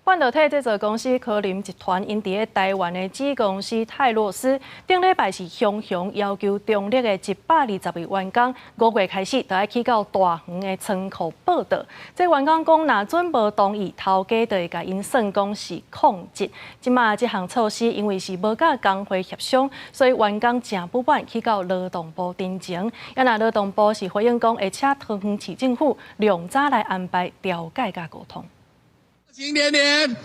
半導體製造公司科林集團𪜶佇咧台灣的子公司泰洛斯，頂禮拜是雄雄要求中壢的120位員工，5月開始就愛去到大園的倉庫報到。這員工講，若準無同意，頭家就會共𪜶算講是曠職。這馬這項措施因為是無佮工會協商，所以員工誠不滿，去到勞動部陳情。啊若勞動部是回應講，會請桃園市政府量早來安排調解佮溝通。請連連，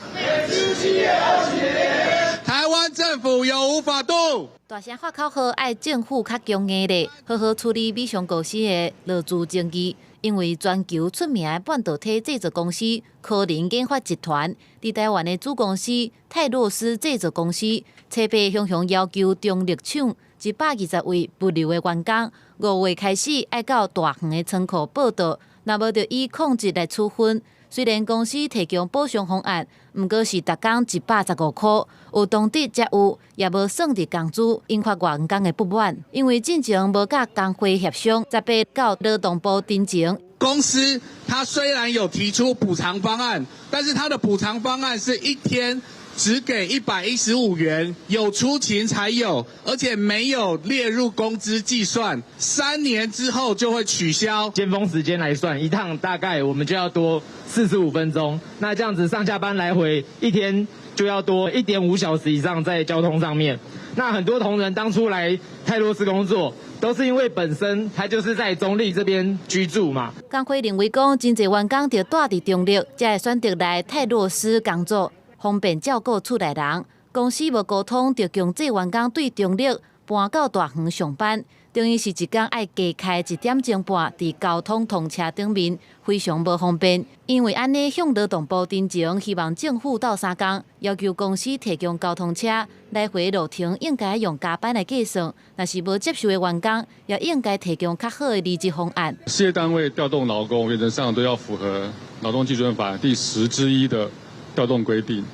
台灣政府有無法度？大聲喊口號，愛政府較強硬咧，好好處理美商公司的勞資爭議。因為全球出名的半導體製造公司科林研發集團，佇台灣的子公司泰洛斯製造公司，初八雄雄要求中壢廠120位物流的員工，5月開始愛到大園的倉庫報到，若無就以曠職來處分。雖然公司提供補償方案，毋過是逐工115塊，有當日才有，也無算佇工資，引發員工的不滿。因為進前無佮工會協商，十八到勞動部陳情。公司他雖然有提出補償方案，但是他的補償方案是一天只給115元，有出勤才有，而且沒有列入工資計算。3年之後就會取消。尖峰時間來算，一趟大概我們就要多45分鐘。那這樣子上下班來回一天就要多1.5小時以上在交通上面。那很多同仁當初來泰洛斯工作，都是因為本身他就是在中壢這邊居住嘛。工會認為講，真濟員工著蹛佇中壢，才會選擇來泰洛斯工作，方便照顧厝內人。公司無溝通，就強制員工對中壢搬到大園上班，等於是一工愛加開1點鐘半，佇交通通車頂面，非常無方便。因為按呢向勞動部陳情，希望政府鬥相共，要求公司提供交通車來回路程應該用加班來計算，若是無接受的員工，也應該提供較好的離職方案。事業單位調動勞工，原則上都要符合勞動基準法第10之1的調動規定。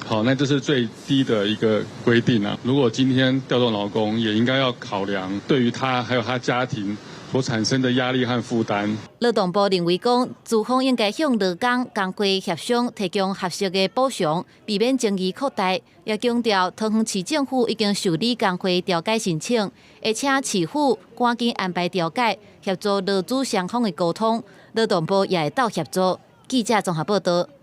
好，那這是最低的一個規定啊。如果今天調動勞工，也應該要考量對於他還有他家庭所產生的壓力和負擔。勞動部認為講，資方應該向勞工工會協商，提供合適的補償，避免爭議擴大。也強調，桃園市政府已經受理工會調解申請，會請市府趕緊安排調解，協助勞資雙方的溝通。勞動部也會鬥協助。記者綜合報道。